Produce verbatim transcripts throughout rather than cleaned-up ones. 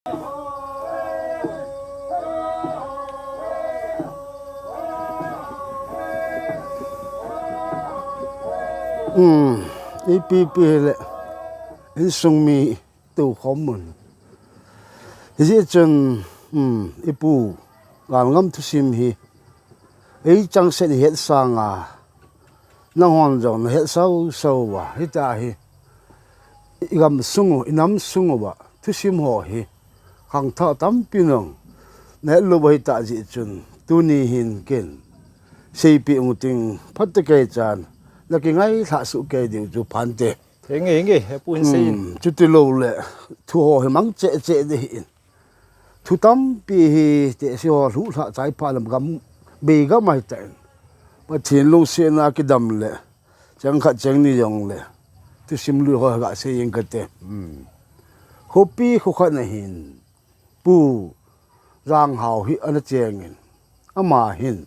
Um, ipi pi le insung mi tu khomun. Hijeh chun, um, ipu Galngam thusim hi ei chang sen het sanga nanghon jong na het sau sau va hita hi. I gam sung u, i nam sung uva thusim ho hi khangthah tampi nong na het lou va hita jeh chun tuni hin ken seipi ung ting phat te kei chan na kingai thah suh kei diu chu phante. Henge, henge, he pu hin sei in. Hmm, chuti lou le thu ho hi mang che che de hi in. Thu tampi hi tehsi ho lhuh lhah chai pha lam gam, bei gam ahi ta in. Pathen lungsetna kidam le, cheng khat cheng ni jong le, thusim lui ho ga sei ing kate. Hmm. Khopi kho khat na hin, Pu Janghao hi ana cheng in, ama hin,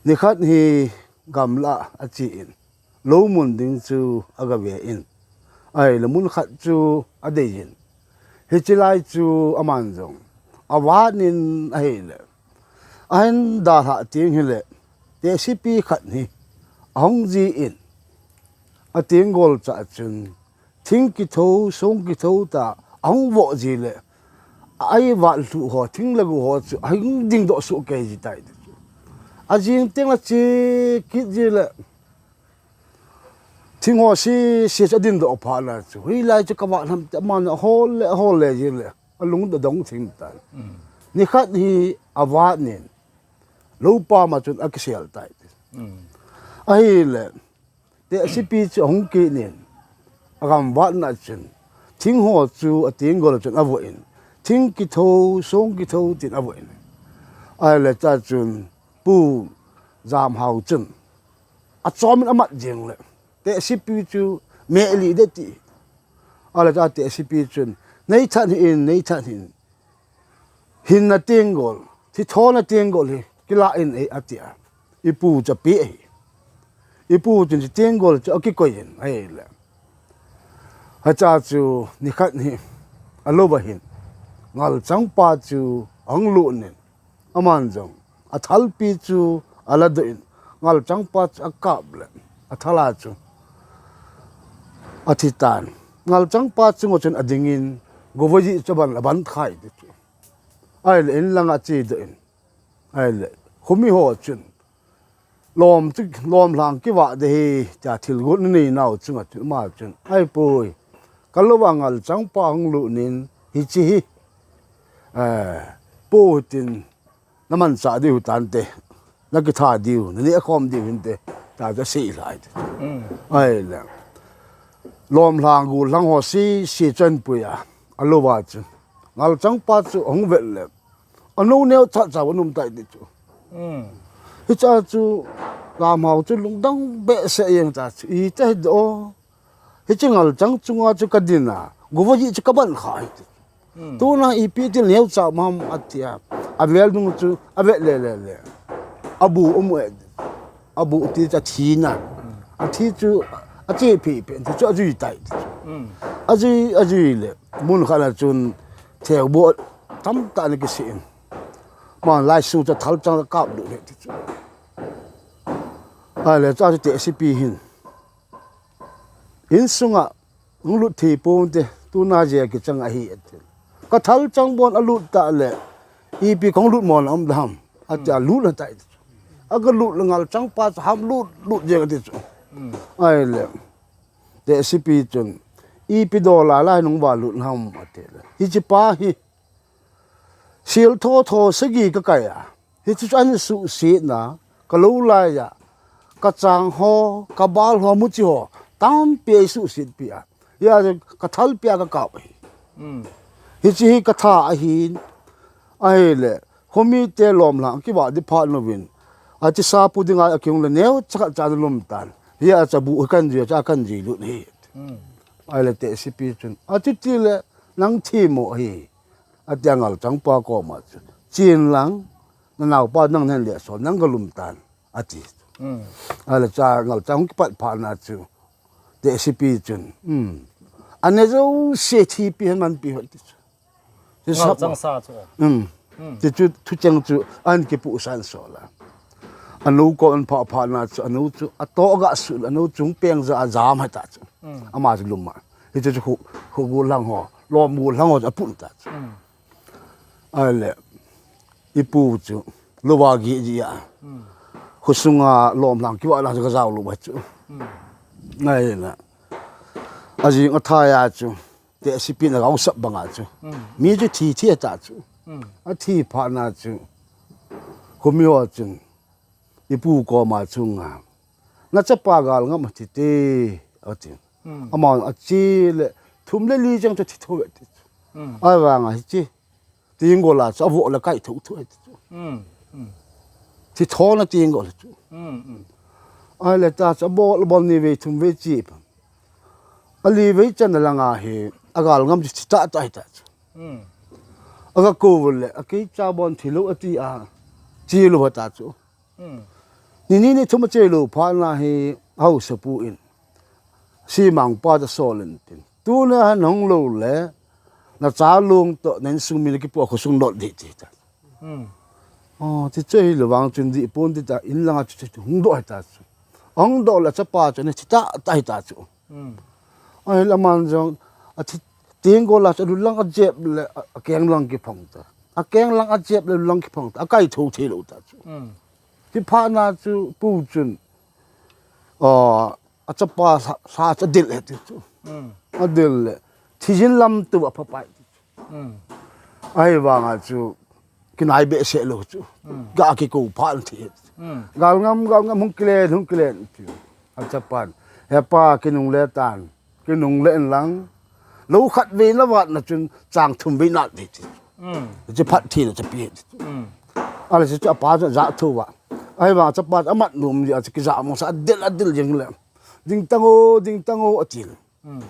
nikhat hi gamla a che in, lou mun ding chu aga ve in, ahile mun khat chu adei in, hiche lai chu aman jong avat in ahile, ahin dalhah teng hile, tehsipi khat hi ahung ji in, atenggol chah chun, thing kitho, song kitho ta ahung voh ji le, a, avat lhuh ho, thing le go ho chu ahung dingdoh soh kei ji tai. Ajing teng ache kit ji le, thing ho sese chu adingdoh phat na chu, hoilai chu kavat ham ti aman ahol le, ahol le ji le, alung adong thim tai. Nikhat hi avat in, lou pam a chun akisel tai. Ahile, tehsipi chu ahung kit in, agam vatna chun, thing ho chu atenggol chun avoh in, thing kitho, song kitho tin avoh in. Ahile chua chun, Pu Janghao chun, achom in amat jeng le, tehsipi chu meh lih de ti. Ahile chua tehsipi chun, nei that hih in, nei that hih in. Hinna tenggol, thithona tenggol hi kila in e, ati a. Ipu chu apeh ahi. Ipu chun chu tenggol chu akikoi in ahile, hichea chu nikhat hi alouva hin, ngalchangpa chu ahung lut in, aman jong athalpi chu aladoh in, ngalchangpa chu akap le, athal a chu athi tan. Ngalchangpa chunga chun ading in, govajih chu aban, aban khai ti chu. Ahile in langa achedoh in, ahile khomi ho chun, lom chu, lomlhang kivah de hi, tia thilgon anei nau chunga chun, ama chun, ahi poi, kalouva ngalchangpa ahung lut in, hiche hi, eh, pu hitin, namanchah diu tante, nakitha diu, naneh khom diu hinte, tia chu asei lhai te. Ahile, lomlhang gollhang ho sese chu ahin pui a, alouva chu, ngalchangpa chu ahung vet le, anou neocha cha anom tai ti chu. Hichea chu Janghao chu lungdong behseh jeng ta chu, iti hi de o, hiche ngalchang chunga chu kadin a, govajih chu kaban khai ti. Tuna ipi ti neocha um ham ati a, avel dung chu avet le le le, abu amu e, abu ti chu athi na, athi chu ache phei phei ti chu ajui tai ti chu. Ajui, ajui le, mun khat a chun theubu tamtah ana kisih in, aman lai sung chu thalchang akap lut le ti chu. Ahile chua chu tehsipi hin, insunga hung lut thei ponte, tuna jeh a kichang ahi ati. Kathalchang bon alut tah le, ipi kahung lut mo na um da ham, ati a, lut na tai ti chu. Aga lut le ngalchangpa chu ham lut lut jeng ati chu. Ahile, tehsipi chun, ipi dola lai nung va lut ham ati le, hiche pa hi, sel tho tho sagi kakai a, hiche chu ahin suhset na, kalou lai a, kachang ho, kabal ho, muchi ho, tampi eisuhset pi a, hia chu kathalpi a kakap ahi. Hiche hi katha ahin, ahile, khomite lomlhang kivah di phat uvin, achesa pu dinga akihung le neocha khat cha ana lum tan. Hia chu abu hi kahin jui, chu kahin jui lut ahi. Ahile tehsipi chun, achuti le, nang themmo ahi, ati a ngalchangpa koma chun, chen lang, nanaopa nang nahin lehsol, nang kalum tan, ati. Ahile chua ngalchang hung kipat phat na chu, tehsipi chun, um, ane jouse thipi hen manpi hen ti chu. Ngal chang sa chu. Um. Ti chu thucheng chu an kipu san so la. Anu ko an pha pha na chu anu chu a to ga su la anu chung peng ja a jam ha ta chu. Ama chu lum ma. Hi chu khu khu gu lang ho, lom gu lang ho a pun ta chu. Ale ipu chu lo wa gi ji a. Khu sunga lom lang ki wa la chu ka jao lo ba chu. Ngai na. A jing a tha ya chu. Te sipin a gau sap banga chu. Mi chu thi thi ta chu. A thi pha na chu. Khumi ho chun. Ipu ko ma chu nga. Na chapa gal ngam thi te. A ti. Ama a chi le thum le li jang chu thi tho ti chu. A vanga hi chi. Ting go la chu a vo le kai tho tho ti chu. Thi tho na ting go le chu. A le ta chu a bol bol ni ve thum ve chi pa. A li vei chan a langa hi a gal ngam chu thi ta ta hi ta chu. A ga ko le a kei cha bon thi lo a ti a chi lo ha ta chu. Ni ni ni thum a che lo pha na hi hausa pu in. Si mang pa ta sol in tin. Tu na han hong lo le na cha lung to nen sung mi na ki pu khu sung dot di ti ta. Ti che hi lo vang chun di pon ti ta in langa chu chu hung do ta chu. Hung do la chapa chu ne thi ta ta hi ta chu. Ai la man jong a thi ting go la chu lu lang a jep le a keng lang ki phong ta. A keng lang a jep le lu lang ki phong ta. A kai tho thi lo ta chu. Ti pha na chu pu chun. A chapa sa sa cha dil he ti chu. A dil le. Thi jin lam tu a pha pai ti chu. Ahivanga chu kinai behseh lou chu. Ga kiko phat thi. Gal ngam, gal ngam, hung kilen, hung kilen ti. A chapan. He pa kinungle tan. Kinungle in lang. Lou khat vei na vat na chun chang thum vei na ti ti. Chu phat thi na chu pi ti. Ale chu a pa chu ja thu va. Ahivanga chapan a mat num ji a chu kija mo sa a dil a dil jing le. Ding tango, ding tango a ti le.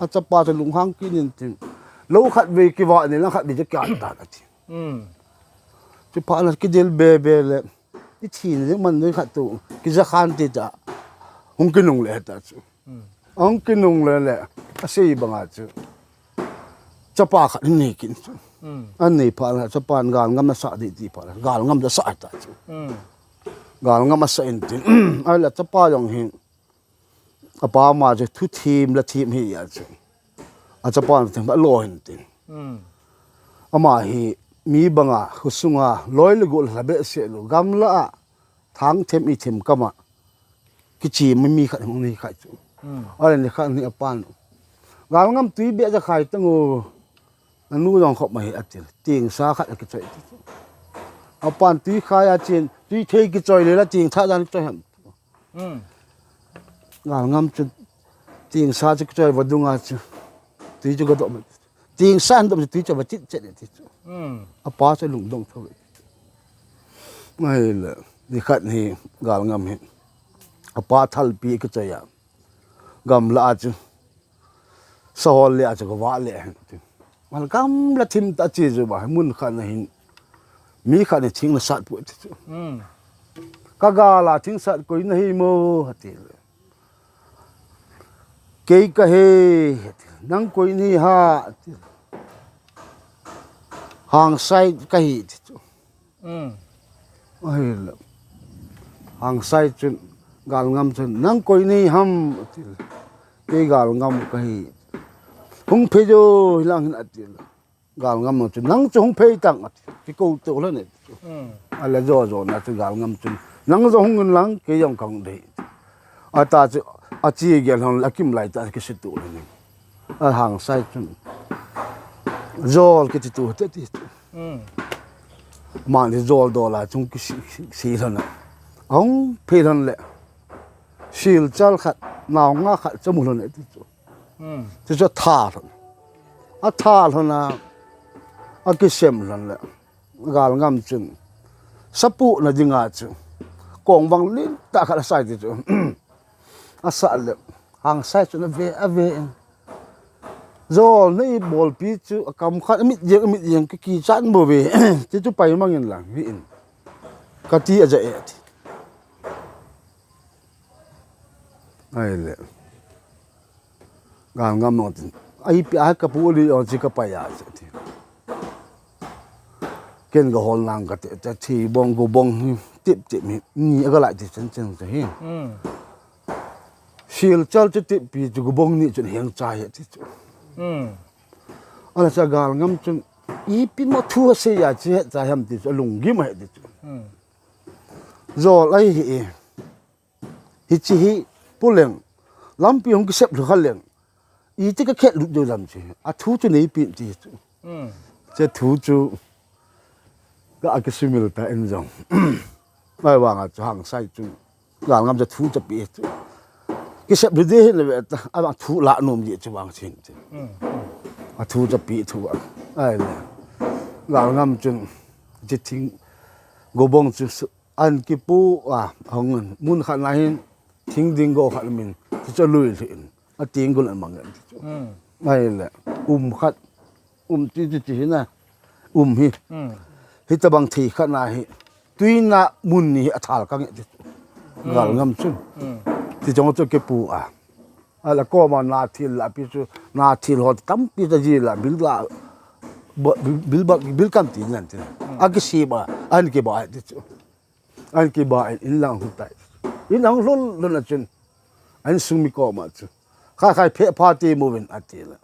A chapa chu lunghang kit in tin. Lou khat vei ki va ni lang khat vei chu kya ta ka ti. Chu pha la ki dil be be le. I thi ni man ni khat tu. Ki ja khan ti ta. Hung kinungle ta chu. Hung kinungle le. A sei banga chu. Chapa khat ni kin chu. An nei pha la chapa gal ngam na sa di ti pha la. Gal ngam da sa ta chu. Gal ngam a sa in tin. Ai la chapa jong hin. A pa ma chu thu thim la thim hi a chu. A chapa na thim a lo hin tin. Ama hi mi banga, khusunga, loi le gol la behseh lou. Gamla a, thang them i them kama. Kichi mi mi khat hung ni khat chu. Ale ni khat ni a pan. Gal ngam tui be ja khai tango. Anu jong khop ma hi a til. Ting sa khat a kichoi ti chu. A pan tui khai a chin, tui thei kichoi le la ting tha dan kichoi ham. Gal ngam chu ting sa chu kichoi va dunga chu. Tui chu ka dom. Ting sa han dom chu tui chu va chit chet ti chu. A pa chu lungdong tho. Ngai le. Ni khat ni gal ngam hi. A pa thalpi kichoi a. Gamla a chu. Sahol le a chu ka va le. Mal gamla thim ta chi chu ba. Mun khat na hin. Mi khat ni thing na sat pu ti chu. Ka gala thing sat koi na hi mo ha ti le. Kei ka he, nang koi ni ha, ti. Hang sai ka hi, ti chu. Ahi le. Hang sai chun, gal ngam chun, nang koi ni ham, ti. Kei gal ngam ka hi. Hung phe jo, hilang hin a ti le. Gal ngam nang chu, nang chu hung phei tang ati. Kiko to le ne. A le jo jo na chu gal ngam chu. Nang jo hung in lang, kei jong kang dei. A ta chu, a chi gel hon la kim lai ta ki si tu le ne. A hang sai chu. Jol ki ti tu te ti. Man ti jol do la chung ki si, si, si lo na. Hung phei lon le. Sil chal khat, nau nga khat, chamu lon le ti chu. Chu chu a tha lhon. A tha lhon a, a kisem lhon le. Gal ngam chun. Sapu na dinga chu. Kong bang lin ta khat a sai ti chu. A sa le. Hang sai chun a ve, a ve. Jol na i bolpi chu a kam khat a mit jeng, a mit jeng ki ki chan bo ve. Ti chu pai mangin lang vi in. Ka ti a ja e ti. Ai le. Gal ngam no tin. Ai pi ai ka pu li o chi ka pa ya chi ti. Ken ga hol nang kati, ta thi bong go bong hi, tip tip hi, ni aga lai ti chen chen ta hi. Sil chal chu tip pi chu go bong ni chun heng cha hi ti chu. Ala cha gal ngam chun, ipi ma thu a sei ya chi he cha ham ti chu, alung gim he ti chu. Zol ai hi e. Hichi hi, puleng, lampi hong kisep lu kha leng. Iti ka khet lut deu lam chi. A thu chu nei pin ti chu. Che thu chu, ka a kisumil ta in jong. Mai wang a chu hang sai chu. Gal ngam cha thu cha pi chu. Kisep lu de hin le ve ta. A thu la nom di chu wang chin chu. A thu cha pi thu a. Ai le. Gal ngam chun. Chi thing. Go bong chu su-, an kipu a, hong mun khat na hin, thing ding go khat min, ti chu lui lhin. A ting gol an mang en ti chu. Ai le, um khat, um ti ti ti hin a, um hi. Hi ta bang thei khat na hi, tuina mun ni hi a thal ka nge ti chu. Gal ngam chun. Ti chong chu kipu a. Ala koma na thil la pi chu, na thil ho tampi ta ji la, bil la, bo-, bil, bil ba, bil kam ti nan ti. A kisi ba, an ki ba ti chu. An ki ba in lang hu tai. In lang lun lun a chun. An sung mi koma chu. Kha khai phe pha ti mu vin a ti la.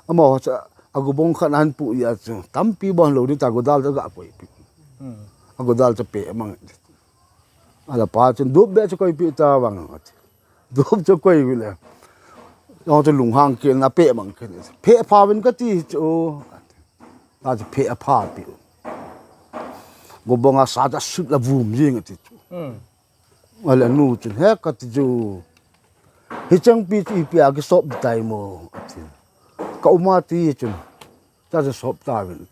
Ama ho cha, a gu bong khan an pu ya chu. Tampi bon lo ni ta gu dal ta ga koi pi. A gu dal cha pe mang. Ala pa chun dup be cha koi pi ta vang. Dup chu koi gu le. Yong chu lunghang kin a pe mang kin. Phe pha vin ka ti chu. Ta chu phe a pha pi. Go bong a sa ta sut la vum jing a ti chu. Ale nu chun he ka ti chu. Hi chang pi chu ipi a ki sop tai mo. A ti. Ka uma ti chun. Ta chu sop ta vin.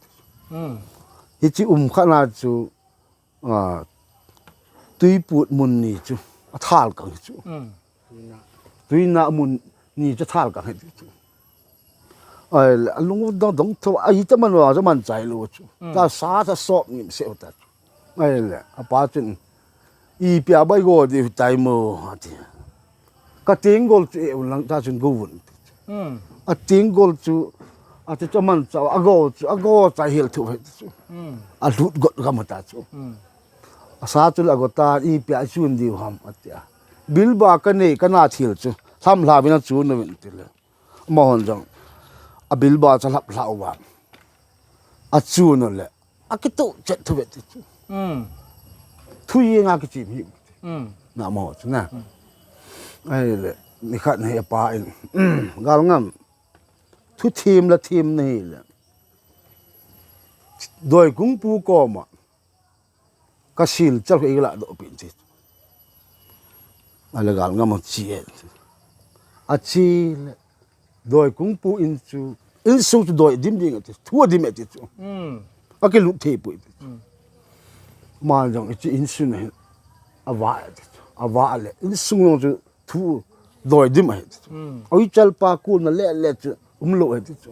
Hi chi um kha na chu. A, tuiput mun ni chu, a thal kang hi chu. Tuina mun ni chu thal kang hi chu. Ai le, a lung dong dong tho, a hi ta man wa, ta man chai lo chu. Ta sa ta sop ngim se ta chu. Ai le, a pa chun, ipi a bai go di tai mo, a ti. Ka ting gol chu e un lang ta chun go vun. A ting gol chu, a ti chu man cha, a go chu, a go cha hel thu he chu. A lut got gam ta chu. A sa chu la go ta, ipi a chun diu ham a ti a. Bil ba ka nei, ka na thil chu. Lam hla vin a chu na vin ti le. Ma hon jong. A bil ba cha lap hla u va. A chu na le. A kitu chet thu ve ti chu. Thu ye nga ki chim hi. Na mo chu na. Ai le, ni khat nei pa in. Gal ngam. Thu thim la thim nei le. Doi kung pu koma. Ka sil chal ka i la do pin ti. Ale gal ngam chi e. A chi le. Doi kung pu in chu, in sung chu doi dim ding ati, thu a dim ati chu. A ki lut thei pui ti chu. Ma jong i chi in sung hin, a va ati chu. A va le, in sung jong chu thu doi dim ahi ti chu. A ui chal pa kul na le le chu, um lo ati chu.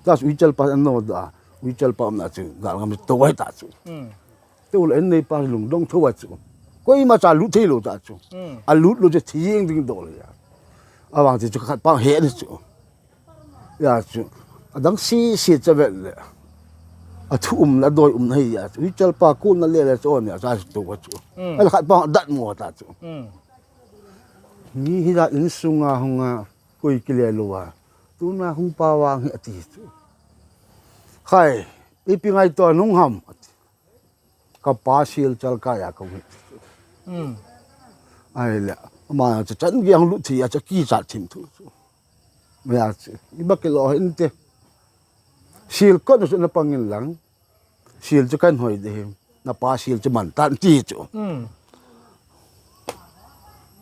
Ta chu ui chal pa an no da, ui chal pa um na chu, gal ngam to wai ta chu. Teu le en nei pa lung dong tho a chu. Koima cha lut thei lo ta chu. A lut lo chu thi jeng ding do le ya. A vang ti chu khat pa he ni chu. Ya chu. A dang si si cha vet le. A thu um na doi um na hi ya chu. Hi chal pa ko na le le chu on ya cha chu to wa chu. A la khat pa dat mo ta chu. Ni hi la in sunga hunga koi ki le lo wa. Tu na hung pa wang hi ati chu. Khai, ipi ngai to nung ham ati. Ka pa sil chal ka ya ka wi. Ai le, ama cha chan ge hang lut thi ya cha ki cha thim thu. Ya chu, i ba ki lo hin te. Sil ko na chu na pangin lang. Sil chu kan hoi de him. Na pa sil chu man tan ti chu.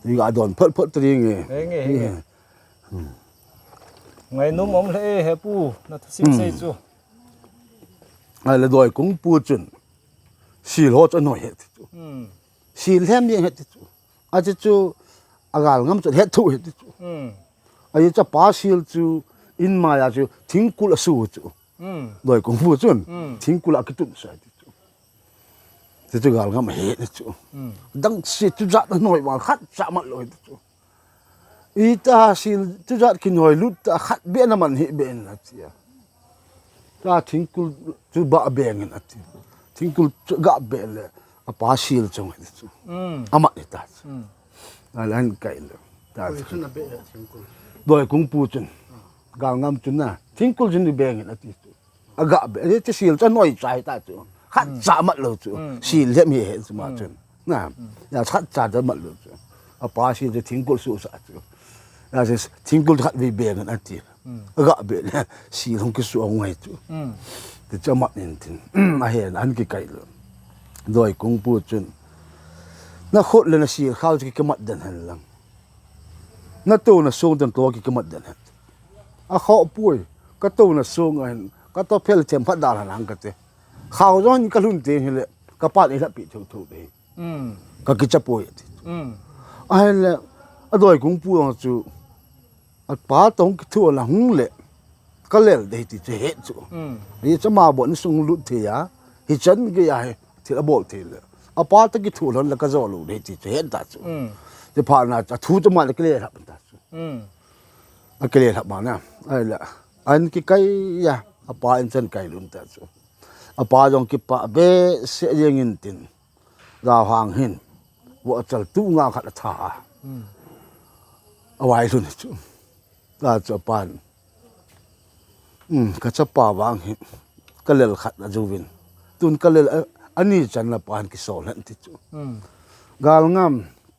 Ti ga don phot phot tri nge. Ngai num om le he pu, na thu sim sei chu. Ai le doi kung pu chun. Sil ho chan hoi he ti chu. Sil hem yeng he ti chu. A ti chu a gal ngam chu he thu he ti chu. A yi cha pa sil chu in ma ya chu thingkul a su chu. Doi kung pu chun thingkul a kitun sa ti chu. Ti chu gal ngam he ti chu. Dang si tu jat na noi wang khat cha mat lo he ti chu. Ita sil tu jat kin hoi lut ta khat be na man hi be na tia. Tua thingkul chu ba beng in ati. Thingkul chu ga be le apa sil chong ati chu. Hmm. Amat ni ta chu. Hmm. Alan kai le. Ta chu. Doi kung pu chun. Galngam chun na. Thingkul chun ni beng in ati chu. Aga be, eh, chu sil chu noi chai ta chu. Khat cha mat lo chu. Sil le mi he chu ma chun. Na, ya khat cha da mat lo chu. Apa sil chu thingkul su sa chu. Ya chu thingkul khat vi be ngan ati. Aga be le, sil hung ki su ngai chu. Ti cha mat nin tin. A he an ki kai lo. Doi kung pu chun. Na khut le na sil khau chu ki mat den hen lang. Na to na sung den to ki mat den hen. A kho pui, ka to na sung a hin, ka to phel chem phat dal han ang ka te. Khau jong ka lhun te hi le, ka pan i la pi thou thou de. Hmm. Ka ki cha pui ati. Hmm. A hin le, a doi kung pu ang chu, a pa tong ki thu la hung le, ka lel de ti che he chu. Hmm. Hi cha ma bo ni sung lut the ya, hi chan ge ya he, thil a bol the le. A pa ta ki thu lon la ka zo lu de ti che he ta chu. Hmm. Te pha na cha thu cha ma le ka le hap ta chu. Hmm. A kile lhap ma na. Ai la. An ki kai ya. A pa in chan kai lun ta chu. A pa jong ki pa be se jeng in tin. Rau hang hin. Vo chal tu nga khat a tha a. Hmm. A vai lun chu. Ta chu a pan. Hmm, ka cha pa vang hi. Ka lel khat a juvin. Tun ka lel a, ani chan la pan ki sol han ti chu. Hmm. Galngam.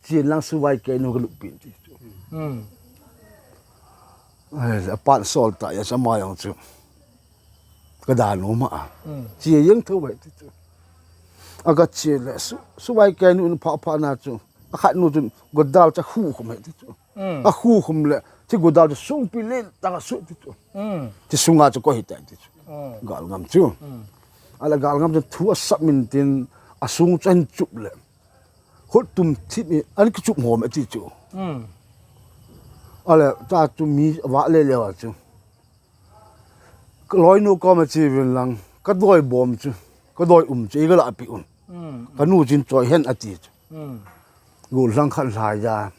Chin lang suvai ke nu ka lup pin ti chu. Hmm. Ai, a pan sol ta ya sa ma yang chu. Ka da nu ma. Hmm. Chi yang tho bai ti chu. A ka chi le su, suvai ke nu pha pha na chu. A khat nu chu godal cha khu khu mai ti chu. Hmm. A khu khum le, ti godal chu sung pi len ta ka su ti chu. Hmm. Ti sunga chu ko hi ta ti chu. Hmm. Galngam chu. Hmm. Ala galngam chu thu a sap min tin a sung chan chup le. Khut tum thip hi, an ki chup hom ati chu. Hmm. Ale, ta chu mi va le le wa chu. Ka loinu koma chi vin lang, ka doi bom chu, ka doi um chu, i ga la pi un. Hmm. Ka nu chin choi hen ati chu. Hmm. Gul lang khan lai ya,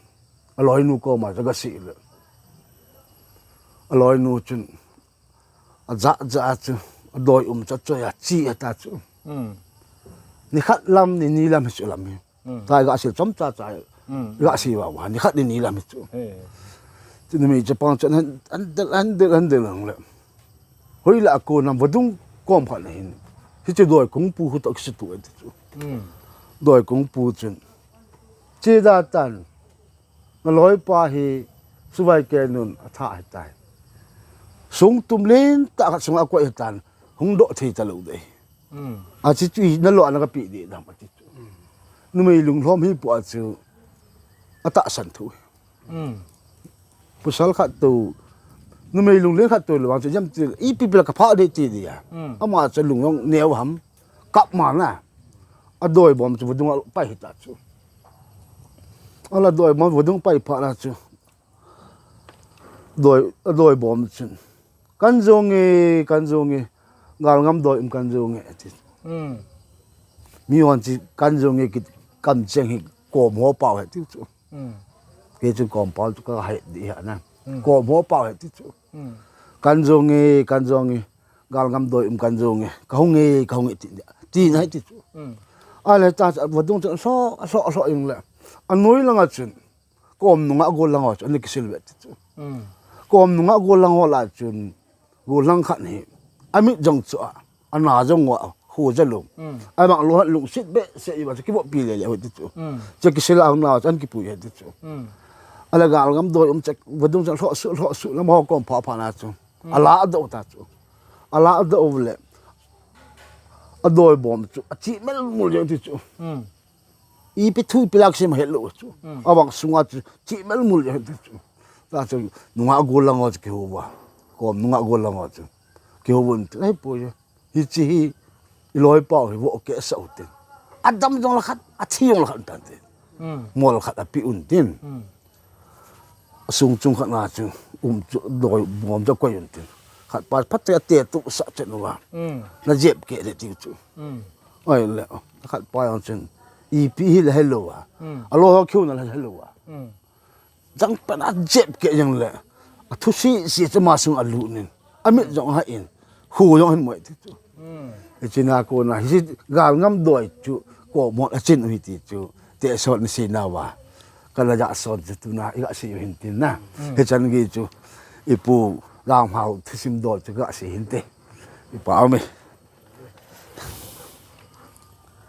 a loinu koma chu ga si le. A loinu chun, a ja ja chu, a doi um chu, choi a chi a ta chu. Hmm. Ni khat lam, ni ni lam hi chu lam hi. Hmm. Ta ga si chom cha cha. Hmm. Ga si wa wa, ni khat ni ni lam hi chu. He. Chu ni mi cha pang chan han, han del, han del, han del lang le. Hoi la ko nam vadung kom khat na hin. Hi chu doi kung pu hu to ki si tu ti chu. Hmm. Doi kung pu chun. Chi da tan. Nga loi pa hi suvai ke nun a tha hi tai. Sung tum len ta khat sung a koi hi tan hung do thei ta lo de. Hmm. A chi chu i na lo na ka pi de dam a chi chu. Hmm. Numei lung lhom hi pu a chu a ta san thu. Hmm. Pu sal khat tu numei lung len khat tu lo ang chu jam ti i pi pi la ka pha de ti dia. Hmm. Ama chu lung long neo ham kap ma na. A doi bom chu vadung a pai hi ta chu. Ala doi bom vadung pai pha na chu. Doi, a doi bom chun. Kan jong e, kan jong e. Galngam doi um kan jong e, ati. Hmm. Mi hon chi kan jong e ki kam cheng hi kom ho pau he ti chu. Hmm. Ke chu kom pau chu ka he di ha na. Hmm. Kom ho pau he ti chu. Hmm. Kan jong e, kan jong e. Galngam doi um kan jong e. Ka hung e, ka hung e ti. Ti na he ti chu. Hmm. A le ta vadung chun so, so, so ing le. A noi langa chun. Kom nunga gol lang ho chu, ani kisil ve ti chu. Hmm. Kom nunga gol lang ho la chun, gol lang khat hi. Amit jong chu a, ana jong wa, khu ja lum. Hmm. A bang lo lung sit be, se i ba chu kibo pi le le ho ti chu. Hmm. Che kisil ang na, chan kipui he ti chu. Hmm. Ala galngam doi um che, vadung chan lho su, lho su, lam ho kom pha pha na chu. Hmm. Ala do ta chu. Ala do le. A doi bom chu, a chi mel mul jeng ti chu. Hmm. Ipi thu ipi lak sim het lo chu. Hmm. Awang sunga chu chi mel mul het chu. Ta chu nunga gol lang chu kiho va. Kom nunga gol lang chu. Kiho vun te ai po ye. Hi chi hi i loi pau hi vo ke sa u tin. Adam jong la khat, a thi jong la khat tan tin. Hmm. Mol khat a pi un tin. Hmm. A sung chung khat na chu, um chu, doi bom chu koi un tin. Khat pa phat te te tu sa chen u va. Hmm. Na jep ke le ti chu. Hmm. Oi le, khat pa yang chen. Ipi hi le hello va. Hmm. A lo ho khiu na le hello va. Hmm. Jang pa na jep ke yang le. A thu si si chu ma sung a lu nin. A mit jong ha in. Khu jong hin moi ti chu. Hiche na kona, hiche gal ngam doi chu, ko mol a chin u hi ti chu. Te sot ni si na va. Kana ja sot chu tuna, i ga si u hin tin na. Hichan gei chu. I pu Lamhao thusim dol chu ga si hin te. I pa mi.